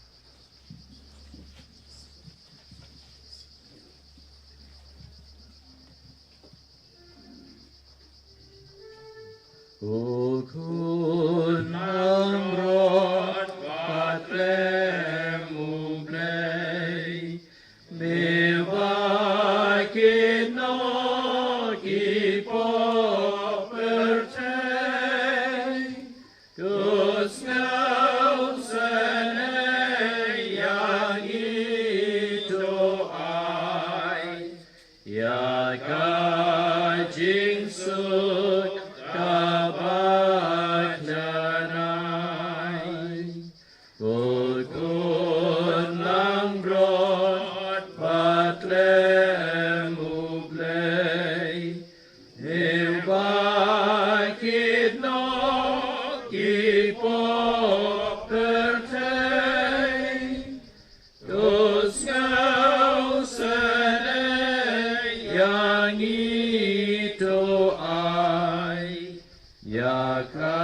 O khun langbrot ba tlem U Blei, me ba kit noh ki pop pyrthei, to sngewsynei ïa ngi, to ai ïa ka jingsuk kaba janai. Ko khun langbrot ba tlem U Blei, me ba kit noh ki pop pyrthei, to sngewsynei ïa ngi, to ai ïa ka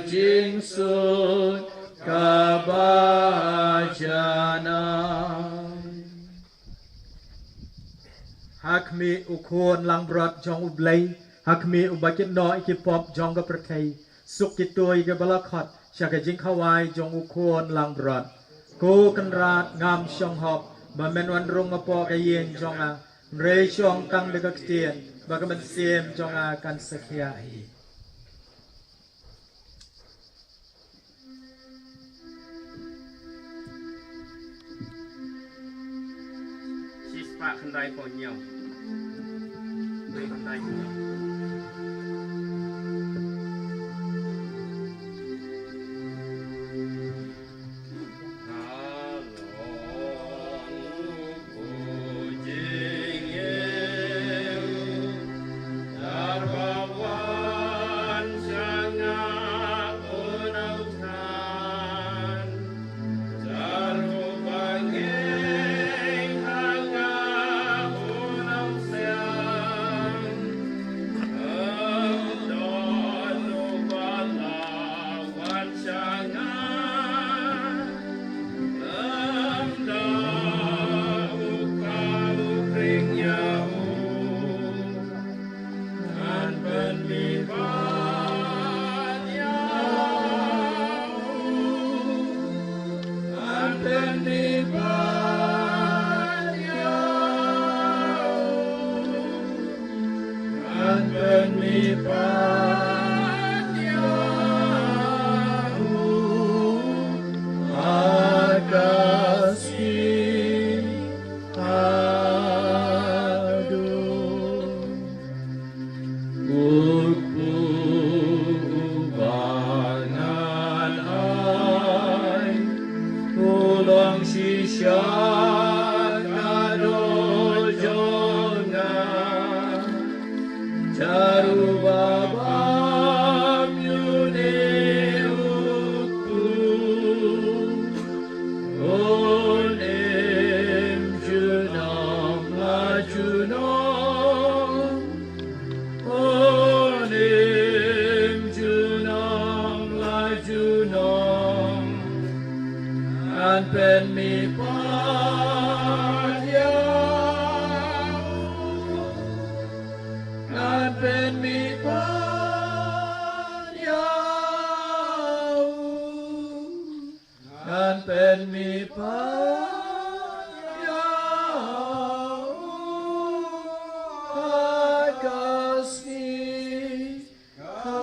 jingsuk kaba janai. Ha khmih u khun langbrot jong U Blei, ha khmih uba kit noh ïa ki pop jong ka pyrthei, suk kito ïa kiba la khot sha ka jingkhawai jong u khun langbrot. Ko Kynrad, ngam shong hok ba men wan rung hapoh ka ïing jong nga, hynrei shu ong tang da ka ktien ba ka mynsiem jong nga kan sa khiah hi. Shispah khyndai phew hynñiew. Khyndai phew hynñiew. U kpu uba ngan ai, u long shisha ka doh jong nga. Jar uba bam ïa une u kpu, un im junom la junom. Un im junom la junom. Ngan pynmih pat Mi pat ïa u ha ka sngi haduh.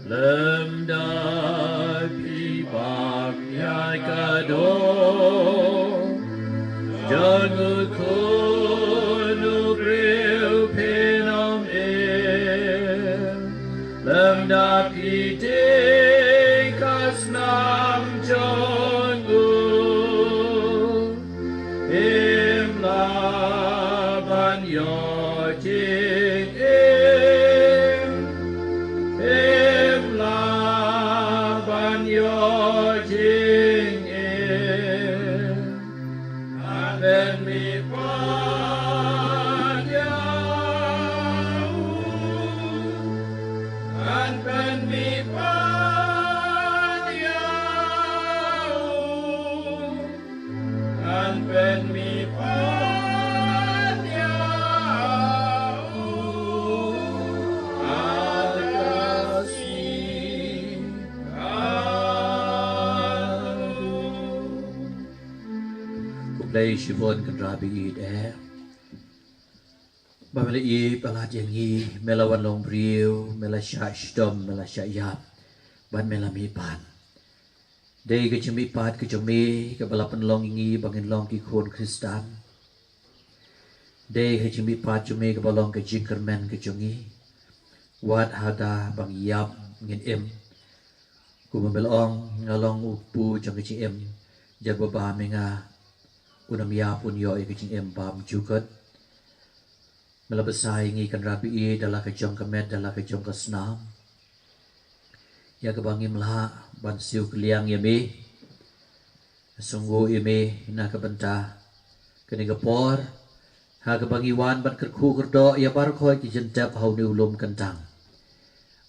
Lymda phi pang ïa ka doh jong u khun u briew phin ym im. Lymda phi tei ka snam jong u, im lah ban ïoh jingim, im lah ban ïoh jingim. Ngan pynmih pat ïa u, ngan pynmih pat ïa u, ngan pynmih pat ïa u ha ka sngi haduh. Khublei shibun Kynrad ba ïeit eh. Ba me la ïeit, ba la ïeng ïa ngi, me la wan long briew, me la shah shitom, me la shah ïap bad me la mihpat. Dei ka jingmihpat ka jong me kaba la pynlong ïa ngi ba ngin long ki khun Khristan. Dei ka jingmihpat jong me kaba long ka jingkyrmen ka jong ngi. Wat haba ngi ïap ngin im. Kumba me la ong, nga long u kpu jong ka jingim. Jaka ba me nga, un ym ïap, un ïoh ïa ka jingim bymjukut. Me la bsa ïa ngi Kynrad ba ïeit da la ka jong ka met, da la ka jong ka snam, ïa kaba ngim lah ban siew kylliang ïa me. Sngewnguh ïa me na ka bynta kane ka por ha kaba ngi wan ban kyrkhu kyrdoh ïa baroh ki jingtep ha une u lum kyntang.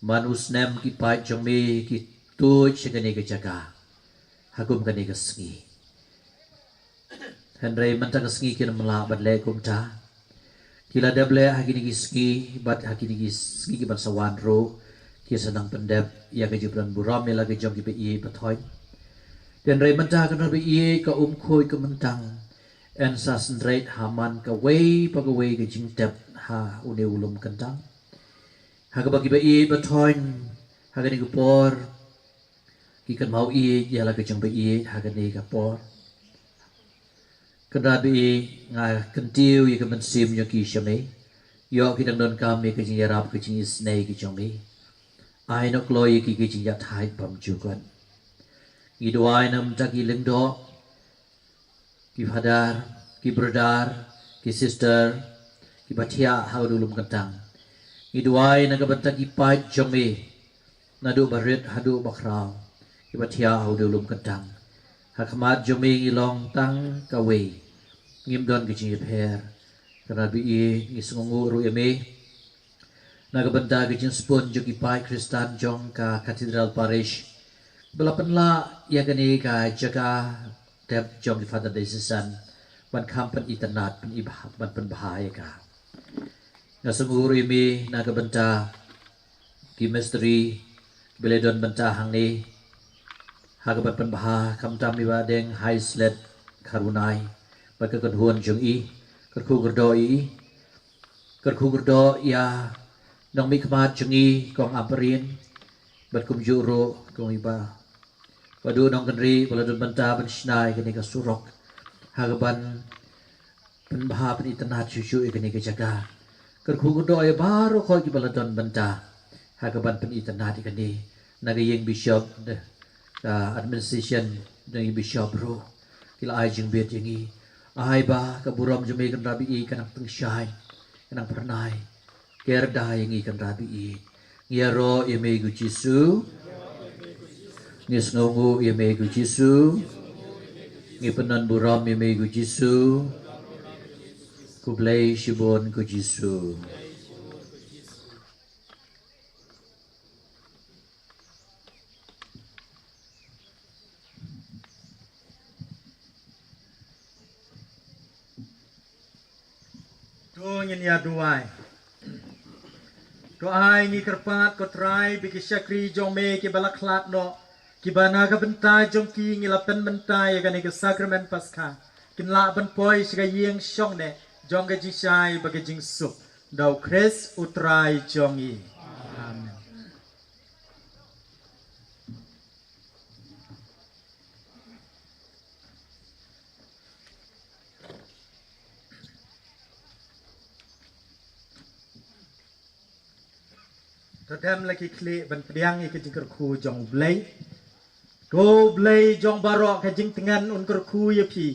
Man u snem ki paid jong me ki tuid sha kane ka jaka ha kum kane ka sngi. Hynrei mynta ka sngi kin ym lah ban leh kumta. Ki la dep leh ha kine ki sngi, bad ha kine ki sngi ki ban sa wan ruh ki sa nang pyndep ïa ka jingpynburom ïa la ka jong ki ba ïeit ba thoiñ. Hynrei mynta Kynrad ba ïeit, ka um khuid ka myntang, yn sa synreit ha man kawei pa kawei ka jingtep ha une u lum kyntang. Ha kaba ki ba ïeit ba thoiñ ha kane ka por ki kynmaw ïeit ïa la ka jong ba ïeit ha kane ka por. Kynrad ba ïeit, nga kyntiew ïa ka mynsiem jong ki sha me. Ïoh ki dang donkam ïa ka jingïarap, ka jingisynei ka jong me. Ai noh kloi ïa ki ka jingïaid bymjukut. Ngi duwai na ka bynta ki lyngdoh, ki phadar, ki brother, ki sister, ki ba thiah ha une u lum kyntang. Ngi duwai na ka bynta ki paid jong me, naduh ba rit haduh ba khraw, ki ba thiah ha une u lum kyntang. Ha khmat jong me ngi long tang kawei, ngim don ka jingïapher. Kynrad ba ïeit, ngi sngewnguh ruh ïa me na ka bynta ka jingspun jong ki paid Khristan jong ka Cathedral Parish ba la pynlah ïa kane ka jaka tep jong ki Father Diocesan ban kham pynitynnad, pyn-i bha, ban pynbha ïa ka. Nga sngewnguh ruh ïa me na ka bynta ki mistri kiba la don bynta hangne ha ka ban pynbha, khamtam i Bah Deng Haislip Kharunai bad ka kynhun jong i. Kyrkhu kyrdoh ïa i, kyrkhu kyrdoh ïa nongmihkhmat jong i Kong Ampareen, bad kumjuh ruh Kong i Bah Bah Duh Nongkynrih ba la don bynta ban shna ïa kane ka surok ha ka ban pynbha pynitynnad shuh shuh ïa kane ka jaka. Kyrkhu kyrdoh ïa baroh ki ba la don bynta ha ka ban pynitynnad ïa kane, na ka ïing bishop, da ka administration, da ïing bishop ruh ki la ai jingbit ïa ngi. Ai ba ka burom jong me Kynrad ba ïeit ka nang tyngshaiñ, ka nang phyrnai. Kyrda ïa ngi Kynrad ba ïeit. Ngi ïaroh ïa me ko Jisu. Ngi sngewnguh ïa me ko Jisu. Ngi pyndon burom ïa me ko Jisu. Khublei shibun ko Jisu. To ngin ïa duwai. To ai ngi kyrpad, ko Trai, ba ki shakri jong me kiba la khlad noh, kiba na ka bynta jong ki ngi la pynmynta ïa kane ka sakramen Paskha, kin lah ban poi sha ka ïing shong neh jong ka jingshai bad ka jingsuk. Da u Khrist u Trai jong ngi. Amen. To dem la ki khlieh ban pdiang ïa ka jingkyrkhu jong U Blei. To U Blei jong baroh, ka jingtngen un kyrkhu ïa phi.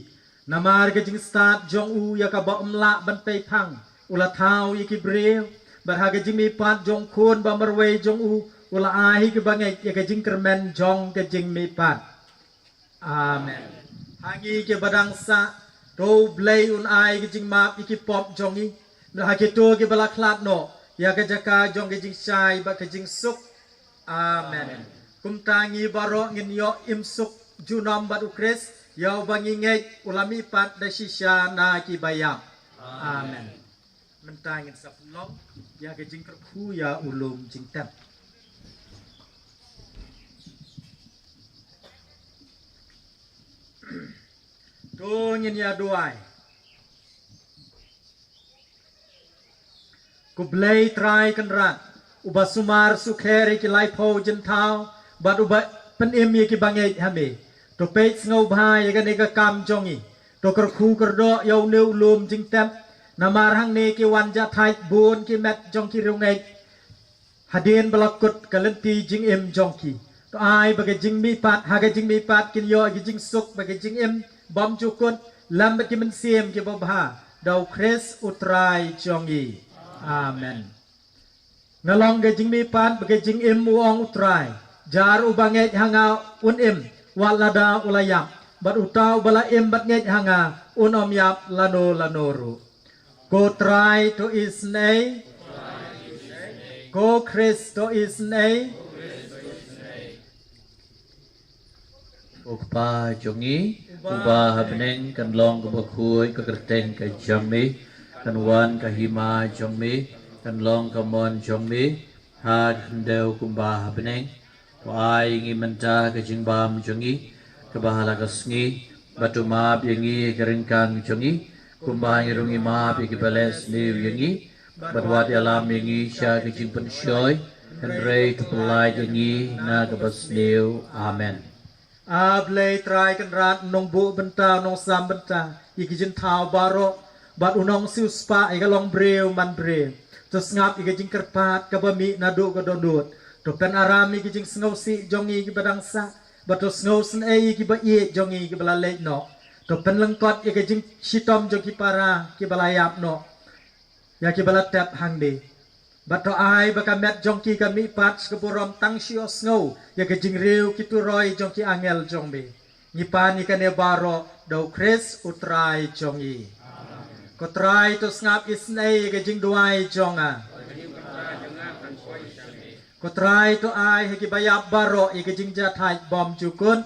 Namar ka jingstad jong u ïa kaba ym lah ban pei phang, u la thaw ïa ki briew, bad ha ka jingmihpat jong Khun ba marwei jong u, u la ai ha ki bangeit ïa ka jingkyrmen jong ka jingmihpat. Amen. Ha ngi kiba dang sah, to U Blei un ai ka jingmap ïa ki pop jong ngi, bad ha kito kiba la khlad noh, ïa ka jaka jong ka jingshai bad ka jingsuk. Amen. Kumta ngi baroh ngin ïoh im suk junom bad U Khrist, ïa uba ngi ngeit u la mihpat da shisha na kiba ïap. Amen. Mynta ngin sa pynlong ïa ka jingkyrkhu ïa u lum jingtep. To ngin ïa duwai. Ko Blei Trai Kynrad, uba sumar sukher ïa ki laiphew jingthaw, bad uba pynim ïa ki bangeit ha me, to peit sngewbha ïa kane ka kam jong ngi. To kyrkhu kyrdoh ïa une u lum jingtep, namar hangne ki wan jahthait bun ki met jong ki riewngeit. Hadien ba la kut ka lynti jingim jong ki, to ai ba ka jingmihpat, ha ka jingmihpat kin ïoh ka jingsuk bad ka jingim bymjukut, lem bad ki mynsiem kiba bha, da U Khrist U Trai jong ngi. Amen. Nga long ka jingmihpat bad ka jingim, u ong U Trai. Jar uba ngeit ha nga un im, wat lada u la ïap, bad uta uba la im bad ngeit ha nga un ym ïap lano lano ruh. Ko Trai to isynei. Ko Khrist to isynei. Ko Kpa jong ngi uba ha bneng, kan long kaba khuid ka kyrteng ka jong me, kan wan ka hima jong me, kan long ka mon jong me ha ka khyndew kumba ha bneng. To ai ngi mynta ka jingbam jong ngi kaba ha la ka sngi, bad to map ïa ngi ka ryngkang jong ngi, kumba ngi ruh ngi map ïa kiba leh sniew ïa ngi, bad wat ïalam ïa ngi sha ka jingpynshoi, hynrei to pyllait ïa ngi na kaba sniew. Amen. A Blei Trai Kynrad, u nongbuh bynta, u nongsam bynta ïa ki jingthaw baroh, bad u nongsiewspah ïa ka longbriew manbriew, to sngap ïa ka jingkyrpad kaba mih naduh ka dohnud. To pynaram ïa ka jingsngewsih jong ngi kiba dang sah, bad to sngewsynei ïa kiba ïeit jong ngi kiba la leit noh. To pynlyngkot ïa ka jingshitom jong ki para kiba la ïap noh, ïa kiba la tep hangne. Bad to ai ba ka met jong ki kan mihpat sha ka burom tang shu ïohsngew ïa ka jingriew ki turoi jong ki angel jong me. Ngi pan ïa kane baroh da U Khrist U Trai jong ngi. Ko Trai, to sngap isynei ïa ka jingduwai jong nga. Ko Trai, to ai ha kiba ïap baroh ïa ka jingjahthait bymjukut.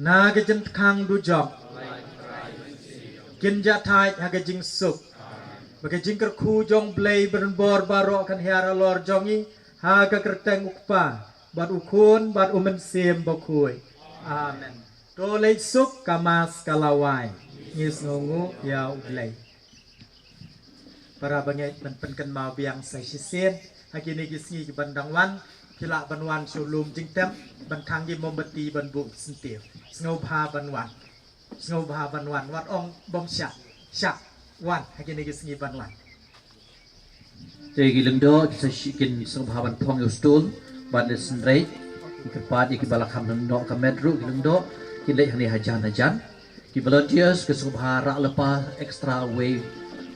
Na ka jingtkhang dujok, kin jahthait ha ka jingsuk. Ba ka jingkyrkhu jong Blei Byrnbor baroh kan hiar halor jong ngi, ha ka kyrteng U Kpa, bad U Khun, bad U Mynsiem Bakhuid. Amen. To leit suk, ka Mass ka la wai. Ngi sngewnguh ïa U Blei. Para bangeit, ban pynkynmaw biang sa shisien, ha kine ki sngi kiban dang wan, ki lah ban wan sha u lum jingtep ban khang ki mombati ban buh syntiew. Sngewbha ban wan. Sngewbha ban wan. Wat ong bym shah. Shah. Wan ha kine ki sngi ban wan. Te ki lyngdoh ki sa shi-, kin sngewbha ban phong ïa u stul ban leit synreit. Ki kyrpad ïa kiba la kham noh ka met ruh, ki lyngdoh kin leit hangne hajan hajan. Ki volunteers ki sngewbha rah lypa extra uwei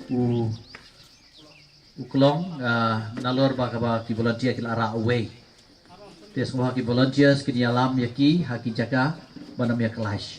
u, u klong, ah, nalor ba kaba ki volunteer ki la rah uwei. Te sngewbha ki volunteers kin ïalam ïa ki ha ki jaka ban ym ïa clash.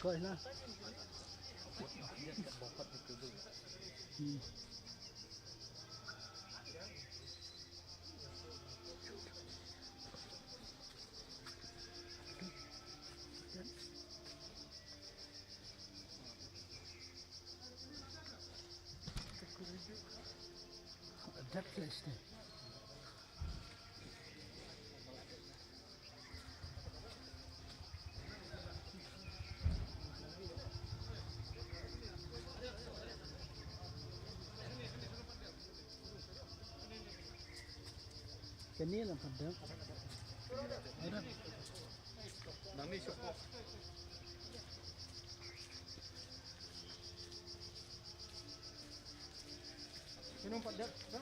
Koi na. Hmm. That place there. Kane la pat dep. Nang ni syok. Kane pat dep, ha?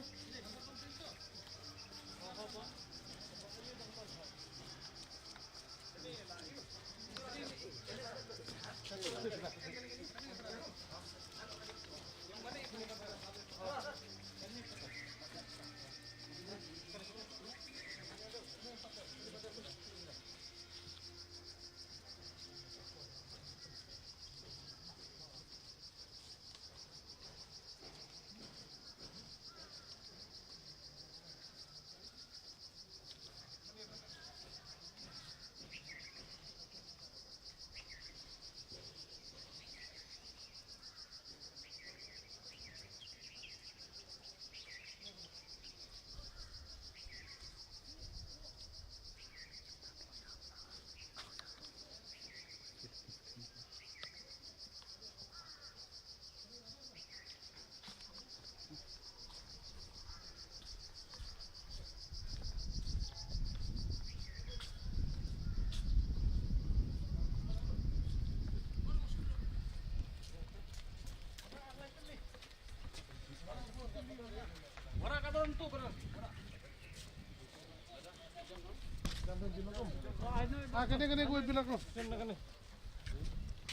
Ah, kane, kane, kue bilak lo. Kane, kane.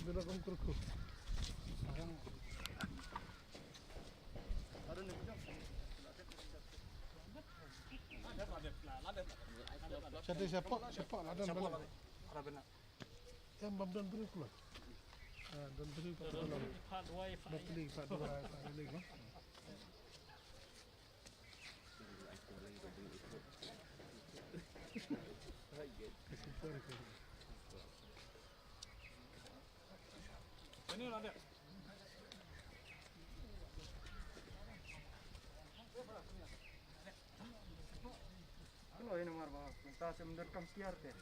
Bilak lo, kurku. Sate siapa? Siapa? Ladan balik. Em, bam don beri pula. Ah, don beri pula. Bapli, Pak Dua, Pak Dua, Pak Dua. Ini lah dia. Kalau ini marba, kita sem der kam siar te.